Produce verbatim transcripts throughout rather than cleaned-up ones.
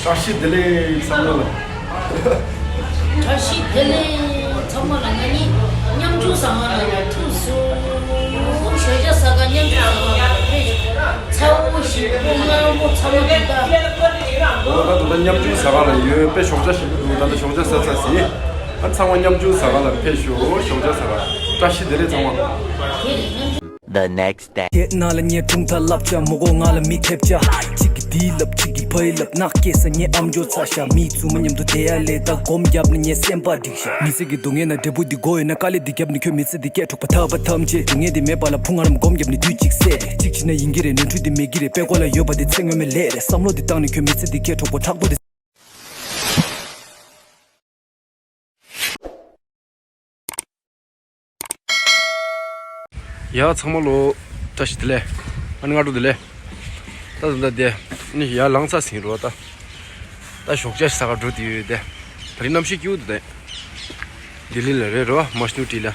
བཀྲ་ཤིས་བདེ་ལེགས་ཚང་མ་ལ། བཀྲ་ཤིས་བདེ་ལེགས་ཚང་མ་ལ། ང་གཉིས་མཉམ་ཞུགས་ཟ་ཁང་ལ་ཡར་ཐུག་སོང་། ཞོགས་ཇ་ཟ་ག་མཉམ་ཞུགས་ཟ་ཁང་ལ་ཕེབས་ཤོག་ཚ་བོ་ཞིམ་པོ་མངར་མོ་ཚང་མ་འདུག་ད། འོ་ད་ད་ལྟ་མཉམ་ཞུགས་ཟ་ཁང་ལ་ཡོད། དཔེ་ཞོགས་ཇ་ཞིམ་པོ་འདུག་ད་ལྟ་ཞོགས་ཇ་ཟ་ཚར་ཟིན། ཨ་ཚང་མ་མཉམ་ཞུགས་ཟ་ཁང་ལ་ཕེབས་ཤོག་ཞོགས་ཇ་ཟ་ཁང་། བཀྲ་ཤིས་བདེ་ལེགས་ཚང་མ། The next day. ཁྱེད་རྣམས་ལ་ངས་སྒྲུང་ཐ་ལབ་བྱ། མོ་གོ་ང་ལ་མིག་ཐེབས་བྱ། གཅིག་གིས་འདི་ལབ་གཅིག་གིས་ཕ་ཡི་ལབ། ནག་སྐྱེས་ས་ངའི་ཨམ་ཅོག་ཚ་ཤ། མི་རྫུན་མ་མཉམ་དུ་བསྡད་ཡ་ལས། ད་སྒོམ་བརྒྱབ་ན་ངའི་སེམས་པ་འགྲིག་ཤག་མི་ཚེ་གི་སྡུག་བསྔལ་ན་འབྲས་བུ་འདི་དགོས་ཡོད་ན། དཀའ་ལས་འདི་བརྒྱབ་ན་ཁྱོད་མི་ཚེ་འདི་སྐྱེལ་འཕྲོག་པ་ཐར་པ་ཐམས་ཅད། སྡུག་བསྔལ་འདི་མེད་པ་ལ་ཕུང་ང་རམ་སྒོམ་བརྒྱབ་ནས་དུས་གཅིག་སད་རེད། གཅིག་བྱས་ན་ཡིན་གྱི་རེད། ནོར་འཁྲུལ་འདི་མེད་ཀྱི་རེད། དཔེ་ཀོ་ལ་ཡོད་པ་འདི་ཚེ་སྔོན་མའི་ལས་རེད། བསམ་བློ་འདི་བཏང་ནས་ཁྱོད་མི་ཚེ་འདི་སྐྱེལ་འཕྲོག་པ་ཕྲག་དོག་འདི། ཡ་ཚང་མ་ལོ། བཀྲ་ཤིས་བདེ་ལེགས། ཨ་ནི་སྔ་དྲོ་བདེ་ལེགས། ད་ད་ད་དེ་ནི་ཡར་ལངས་ཚར་ཟིན་རོ། ད་ད་ཞོགས་ཇ་ཟ་ག་འགྲོ་དུས་ཡོད་དེ། ད་རིང་གནམ་གཤིས་སྐྱིད་པོ་འདུག་དེ། ལྡི་ལི་ལ་རེད་རོ། མ་སྣུ་ཏི་ལ།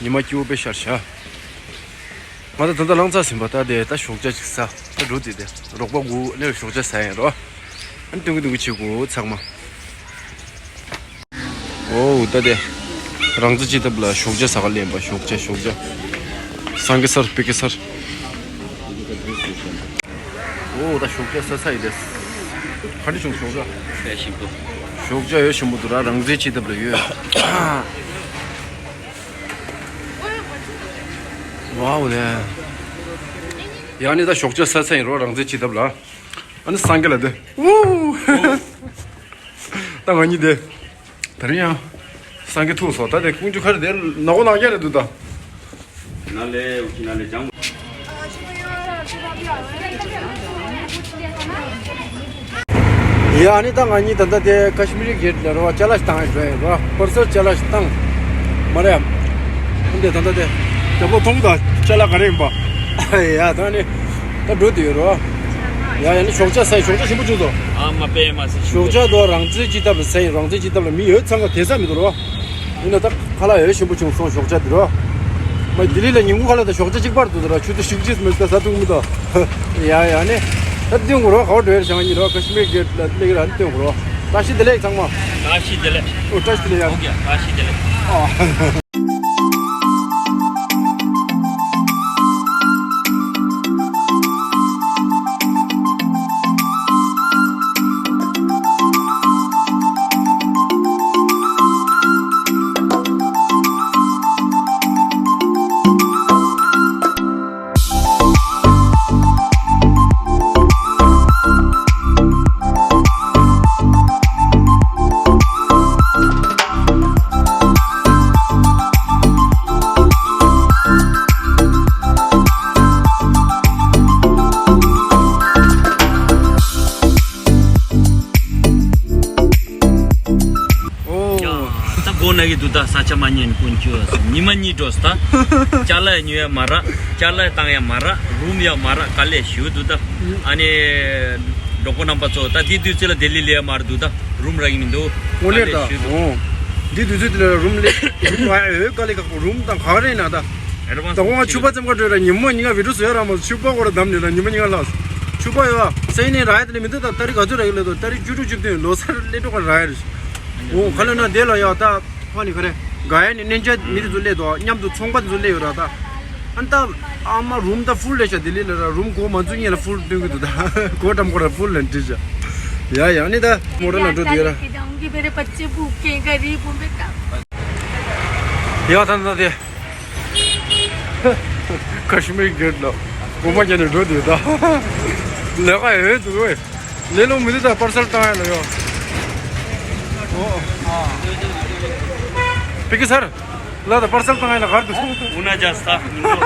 ཉི་མ་སྐྱིད་པོ་དཔེ་ཤར་ཤག་ང་ད་ད་ད་ལངས་ཚར་ཟིན་པ། ད་དེ་ད་ཞོགས་ཇ་ཅིག་ཟ། ད་འགྲོ་དུས་དེ་རོགས་པ་གུ་ནས་ཞོགས་ཇ་ཟ་ཡིན་རོ། ཨ་ནི་སྟོན་གི་སྟོན་གི་བྱེད་དགོས་ཚང་མ། འོ་ད་དེ། རང་བཙན་སྤྱི་ཐབ་ལ་ཞོགས་ཇ་ཟ་ག་སླེབས་པ། ཞོགས་ཇ་ཞོགས་ཇ། སང་གེ་སར་པེ་ཀེ་སར། འོ་ད་ཞོགས་ཇ་ཟ་ས་ཡིན་དེ། ག་འདྲ་བྱུང་ཞོགས་ཇ། དཔེ་ཞིམ་པོ། ཞོགས་ཇ་ཡོད་ཞིམ་པོ་འདུག་ར། རང་བཙན་སྤྱི་ཐབ་ལ་ཡོད། ཝའོ་ལེ། ཡང་ནི་ད་ཞོགས་ཇ་ཟ་ས་ཡིན་རོ། རང་བཙན་སྤྱི་ཐབ་ལ། ཨ་ནི་སང་གེ་ལ་དེ། ཨུ། ད་ང་གཉིས་དེ། ད་རིང་ཡང་སང་གེ་ཐུག་སོང་། ད་དེ་ཀུན་ཆུ་ཁ་རེ་དེ་ནག་པོ་ནག་རྐྱང་རེད་འདུག་ད། ན་ལེ་འུ་ཅི་ན་ལེ་ཅང་། ཡ་ནི་ད་ང་གཉིས་ད་ལྟ་དེ་ཀ་ཤི་མིར་གེ་ཊི་ལ་རོ། ཅ་ལག་ཞིག་བཏང་ཡོད་རེད་རོ། པར་སལ་ཅ་ལག་ཞིག་བཏང་། མ་རེད། འདི་ད་ལྟ་དེ། རྒྱབ་ལོགས་མཐོང་གི་འདུག་ཅ་ལག་ག་རེ་ཡིན་པ། ཡ་ད་ནི། ད་འགྲོ་དུས་ཡོད་རོ། ཡ་ཡ་ནི་ཞོགས་ཇ་ཟ་ཡི། ཞོགས་ཇ་ཞིམ་པོ་བྱུང་སོང་། ཨ་མ་པེ་མ་ཟེར། ཞོགས་ཇ་དོ་རང་བཙན་སྤྱི་ཐབ་ལ་ཟ་ཡི། རང་བཙན་སྤྱི་ཐབ་ལ་མི་ཡོད་ཚང་ག་དེ་ས་མི་འདུག་རོ། ཡིན་ན་ད་ཁ་ལག་ཡོད་ཞིམ་པོ་བྱུང་སོང་། ཞོགས་ཇ་འདི་རོ། མ་ལྡི་ལི་ལ་ཉིན་གུང་ཁ་ལག་དང་ཞོགས་ཇ་གཅིག་པར་འདུག་ད་ར། ཆུ་ཚོད་བཞི་བཅུ་མི་ད་ཟ་ཐུབ་མི་ད། ཡ་ཡ་ནི། ད་སྟོན་དགོས་རོ། ག་བ་འགྲོ་ཡ་རེད་བྱ། ང་གཉིས་རོ་ཀ་ཤི་མིར་གེ་ཊི་ལ་སླེབས་ཀྱི་ར། ནི་སྟོན་དགོས་རོ། བཀྲ་ཤིས་བདེ་ལེགས་ཚང་མ། བཀྲ་ཤིས་བདེ་ལེགས། ཨོ་བཀྲ་ཤིས་བདེ་ལེགས་ཡ། ཨོ་ཀེ་བཀྲ་ཤིས་བདེ་ལེགས། ཨོ། ཨོ། ཡ། ད་སྒོ་ན་གི་འདུག་ད། ས་ཆ་མ་ཉན་ཀུན་ཅོ་ཉི་མ་གཉིས་འགྲོ་ས་ད། ཅ་ལག་ཉོ་ཡ་མ་རག་ཅ་ལག་བཏང་ཡ་མ་རག་རུམ་ཡ་མ་རག་དཀའ་ལས་ཞུ་འདུག་ད། ཨ་ནི། གྲོགས་པོ་རྣམ་པ་ཚོ་ད་འདི་དུས་ཚོད་ལ་ལྡི་ལི་ལས་མར་འདུག་ད། རུམ་རག་གི་མི་འདུག་དངོས་གནས་ད། དཀའ་ལས་ཞུ་འདུག་འོ། འདི་དུས་ཚོད་འདི་ལ་རུམ་ལས་རུམ་རག་ཡ་ཡོད་དཀའ་ལས་ཁག་པོ། རུམ་དང་ག་རེ་ན་ད། ཨེ་ཌ་ཝན་སི་ད་ཁོང་ང་ཕྱུ་པ་ཙམ་ཁ་འགྲོ་ར་ཉི་མ་ཉི་མ་བི་ཌིའོ་བཟོས་ར་མ་ཕྱུ་པ་ཁོ་ར་བསྡམས་ནས་ར་ཉི་མ་ཉི་མ་ལྷག་ཕྱུ་པ་ཡོད་ཨ། སེང་ནས་རག་ཡ་དེ་ལས་མི་འདུག་ད། ཏ་རིག་ག་ཚོད་རག་གི་ལས་དོ། ཏ་རིག་བཅུ་དྲུག་བཅུ་བདུན་ལོ་སར་སླེབས་འགྲོ་ག་རག་ཡ་རེད། འོ་ཁ་ལོ་ན་དེ་ལ་ཡ་ད། ཧ་ནི་ག་རེ། ག་ཡ་ནི་གནས་མཇལ་མི་དེ་ཚོ་སླེབས་འདུག་མཉམ་དུ་ཚོང་པ་དེ་ཚོ་སླེབས་ཡོད་ར་ད། ཨ་ནི་ད། ཨ་མ་རུམ་ད་ཕུལ་ལས་ཤག་ལྡི་ལི་ལ་ར་རུམ་སྒོ་མ་འཛུལ་སྔོན་ལ་ཕུལ་སྟོན་གི་འདུག་ད། སྒོ་འགྲམ་ཁོ་ར་ཕུལ་ལ་འགྲིག་ཤག་ཡ་ཡ་ནི་ད་མོ་ཊ་ལ་འགྲོ་དུས་ཡོད་ར། ཡ་ད་ད་དེ། ཀ་ཤི་མིར་གེ་ཊི་ལ་སྒོ་མ་བརྒྱབ་ནས་འགྲོ་དུས་ད། ལས་ཀ་ཡོད་འདུག་ཨེ། ལས་ལོ་མི་འདུག་ད་པར་སལ་བཏང་ཡ་ལ་ཡོད། ཨོ། པི་ཀི་སར། ལ་ད་པར་སལ་བཏང་ཡ་ལ་གར་འདུག་དངོས་གནས་རྒྱལ་ས། ཉིན་གུང་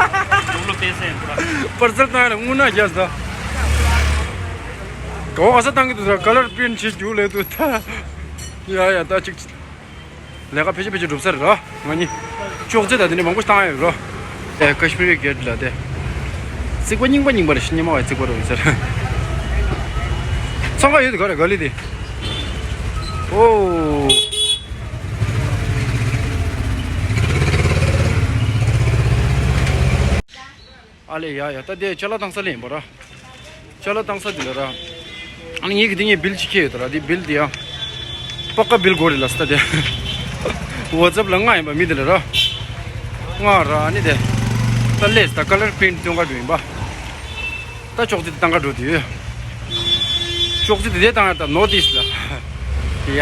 ལོ་ལོ་པེ་སེ་ཡིན་པ། པར་སལ་བཏང་ཡ་ལ་དངོས་གནས་རྒྱལ་ས། ག་བ་ག་ས་བཏང་གི་འདུག་ད། ཀ་ལར་པེན་ཊི་བྱེད་རྒྱུ་ལས་འདུག་ད། ཡ་ཡ་ད་ཅིག་ལས་ཀ་ཕལ་ཆེར་ཕལ་ཆེར་འགྲུབ་ས་རེད་ར། ང་གཉིས་ཅོག་ཙེ་དང་དེ་འདྲ་མང་པོ་བཏང་ཡོད་ར། ཨེ་ཀ་ཤི་མིར་གེ་ཊི་ལ་དེ། རྩིག་པ་རྙིང་པ་རྙིང་པ་རེད། ཤི་ཉི་མ་བའི་རྩིག་པ་རེད་ཟེར། འཚང་ཁ་ཡོད་དེ་ག་རེ་ག་ལི་དེ། ཨོ། ཨ་ལེ་ཡ་ཡ་ད་དེ་ཅ་ལག་བཏང་ས་ལ་ཡིན་པ་ར། ཅ་ལག་བཏང་ས་དེ་ལ་ར། ཨ་ནི་ངེད་ཀྱི་དེ་ངས་བིལ་ཅིག་ཁྱེར་ཡོད་དོ་ར། དེ་བིལ་དེ་ཡང་པ་ཀ་བིལ་དགོས་རེད་ལ་ས་དེ། ཝ་ཙབ་ལ་ང་ཡིན་པ་མི་དེ་ལ་ར། ང་ར་ཨ་ནི་དེ། ད་ལེས་ད་ཀ་ལར་པིན་སྟོན་ག་འགྲོ་ཡིན་པ། ད་ཅོག་ཙེ་དེ་བཏང་ག་འགྲོ་དུས། ཅོག་ཙེ་དེ་དེ་བཏང་ཡ་ད་ནོར་ཐིསི་ལ། ཡ་ཡ།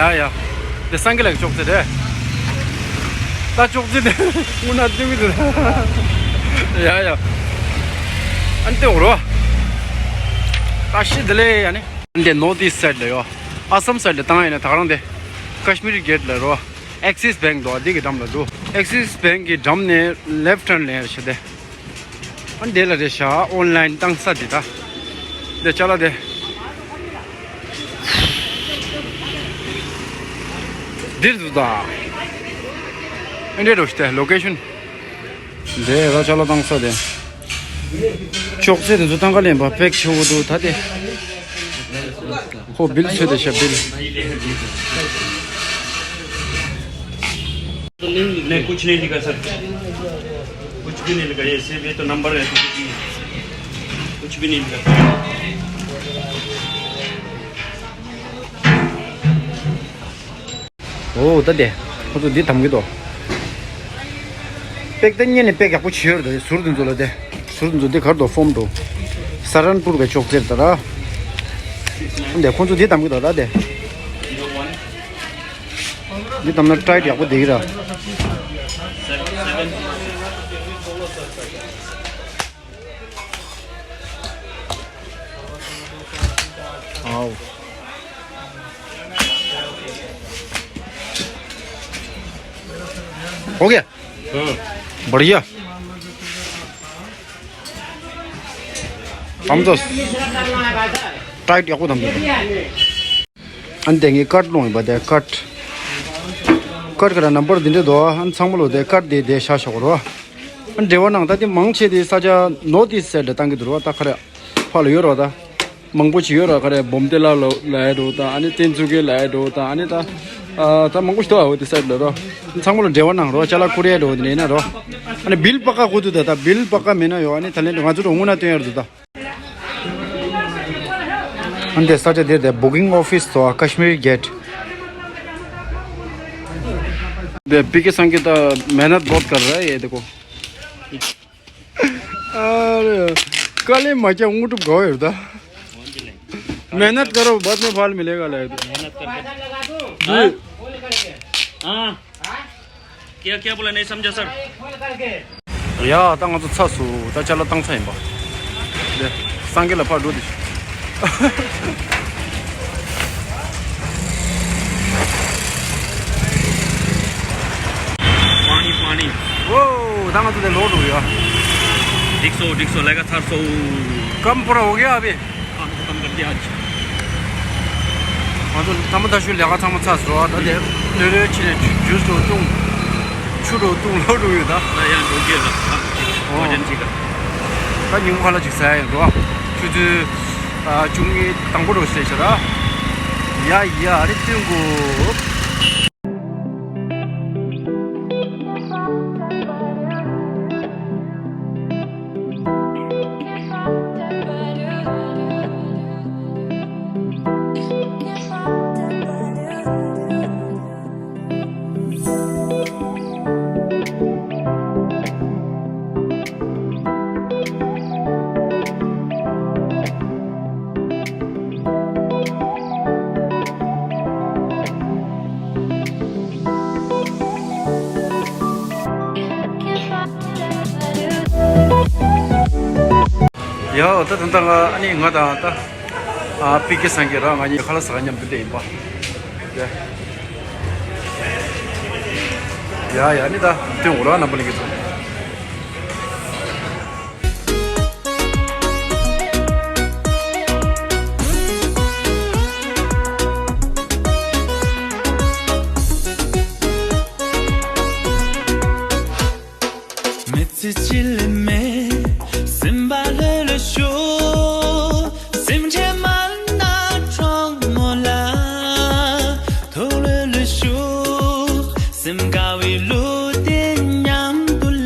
དེ་སངས་རྒྱས་ལགས་ཀྱི་ཅོག་ཙེ་རེད། ད་ཅོག་ཙེ་དེ་དངོས་གནས་སྟོན་གི་འདུག་ཡ་ཡ། ཨ་ནི་དེ་འོ་རོ། ད་ཤི་དེ་ལས་ཡ་ནི། འདི་ནོར་ཐིསི་སའིཌ་ལ་ཡོད། ཨ་སམ་སའིཌ་ལ་བཏང་ཡིན་ན་ད་ག་རང་དེ། ཀ་ཤི་མིར་གེ་ཊི་ལ་རོ། ཨེག་སིས་བེང་ཀི་འདུག་འདི་གི་འགྲམ་ལ་འདུག་ཨེག་སིས་བེང་ཀི་གི་འགྲམ་ནས་ལེཕ་ཊི་ཊརན་ལེན་ཡ་བྱེད་དེ། ཨ་འདི་ལ་རེད་ཤག་ཨོན་ལའིན་བཏང་ས་འདི་ད། འདི་ཅ་ལག་དེ། འདིར་འདུག་ད། ཨ་འདྲེ་རོ་ཤི་ཏེ་ལོ་ཀེ་ཤན། འདི་ར་ཅ་ལག་བཏང་ས་དེ། ཅོག་ཙེ་དེ་ཚོ་ཐང་ག་ལེན་པ་པེག་ཆེ་བོ་འདུག་ད་དེ། ཁོ་བིལ་ཚོད་དེ་ཤ་བིལ། नहीं, कुछ नहीं लिखा सर। कुछ भी नहीं लिखा। ये सिर्फ ये तो नंबर है, कुछ भी नहीं, कुछ भी नहीं लिखा। ཨོ་ད་དེ། ཁོ་ཚོ་འདི་དམ་གི་དོ། པེག་ད་ཉེ་ནས་པེག་ཡག་པོ་བྱེད་ཡོད་རེད་ད། ཟུར་དེ་ཚོ་ལ་དེ། ཟུར་དེ་ཚོ་འདི་གར་དོ་ཧྥོམ་དོ། ས་རན་པུར་ག་ཅོག་ཙེར་ད་ར། འདི་ཁོ་ཚོ་འདི་དམ་གི་དོ་ད་དེ། འདི་དམ་ན་ཊའིཊ་ཡག་པོ་བསྡད་ཀྱི་ར། आओ। हो गया? हम्म। बढ़िया। हम तो टाइट याकू हम तो। ཨན་དེ་ངའི་ཀར་སློང་ཡིན་པ་དེ་ཀར། ཀར་ག་ར་ནམ་བར་འདི་འདྲ་འདུག་ཨན་ཚང་མ་ལོ་དེ་ཀར་དེ་དེ་ཤ་ཤ་གོ་རོ། ཨན་འབྲེལ་བ་ནང་ད་དེ་མང་ཆེ་དེ་ས་ཆ་ནོར་ཐིསི་སའིཌ་ལ་བཏང་གི་འདུག་རོ། ད་ག་རེ་ཕ་ལ་ཡོད་རོ་ད། མང་པོ་ཅིག་ཡོད་རོ། ག་རེ་སྦོམ་ཏེ་ལ་ལ་ལ་ཡ་འགྲོ་ད། ཨ་ནི་བསྟན་འཛུགས་ཀྱི་ལ་ཡ་འགྲོ་ད། ཨ་ནི་ད་ཨ་ད་མང་པོ་ཞིག་འདུག་ཨ་འོ་དེ་སའིཌ་ལ་རོ། ཚང་མ་ལ་འབྲེལ་བ་ནང་རོ། ཅ་ལག་ཁུར་ཡ་འགྲོ་དེ་ནས་ན་རོ། ཨ་ནི་བིལ་པ་ཀ་གོ་དུ་ད། ད་བིལ་པ་ཀ་མེད་ན་ཡོ། ཨ་ནི་ད་ལན་ང་ཚོ་རོ་དངོས་ན་སྟོན་ཡ་རོ་ད། ཨན་དེ་ས་ཆ་དེར་དེ་བུ་ཀིང་ཨོ་ཕིས་ཚོ་ཀ་ཤི་མིར་གེ་ཊི། དེ་པི་ཀེ་སང་གི་ད་མེ་ནད་བོད་ཀར་ར་ཡེ་དེ་ཀོ། अरे, काले मजा ऊँट गए होता। मेहनत करो, बाद में फल मिलेगा, ले। मेहनत कर। हाँ? हाँ? क्या, क्या बोला, नहीं समझा सर। ཡ་ད་ང་ཚོ་ཚ་སུ་ད་ཅ་ལག་བཏང་ཚ་ཡིན་པ། དེ་སངས་རྒྱས་ལ་ཕར་འགྲོ་དེ། पानी पानी। ཨོ་ད་ང་ཚོ་དེ་ལོག་འགྲོ་ཡ། འགྲིག་སོང་འགྲིག་སོང་ལས་ཀ་ཚར་སོང་། काम पूरा हो गया अभी? काम खत्म कर दिया आज। ང་ཚོ་ད་མ་ད་ཤུལ་ལས་ཀ་ཚང་མ་ཚར་སོང་། ད་དེ་ལོས་ལོས་ཕྱིན་ནས་ཇུ་ཇུས་འགྲོ་བཏུང་། ཆུ་འགྲོ་བཏུང་ལོག་འགྲོ་ཡོད་ད། ད་ཡང་འགྲོ་རྒྱུ་ལ་ཨོ། བོ་ཇན་ཅིག་ག་ད་ཉིན་གུང་ཁ་ལག་ཅིག་ཟ་ཡ་ཡིན་རོ། ཆུ་ཚོད་ཨ་བཅུ་གཉིས་དང་པོ་འགྲོ་ཟེར་ཤག་ར། ཡ་ཡ་རེ་བཏུང་གོ། ཡ་ད་ད་ད་ང་ཨ་ནི་ང་དང་ད་ཨ་པི་ཀེ་སངས་རྒྱས་ར་ང་གཉིས་ཁ་ལག་ཟ་ག་མཉམ་དུ་བསྡད་ཡིན་པ། ཡ་ཡ་ནི་ད་སྟོན་འོ་ར་རྣམ་པ་ལ་གི་ཚོ། མི་ཚེ་སྤྱི་ལེ་མེད། སེམས་པ་ལྷོད་ལྷོད་ཤོག་སེམས་ཁྲལ་མ་ན་གྲོགས་མོ་ལ། ཐུགས་ལྷོད་ལྷོད་ཤོག་སེམས་དགའ་བའི་ལོ་དེ་མཉམ་དུ་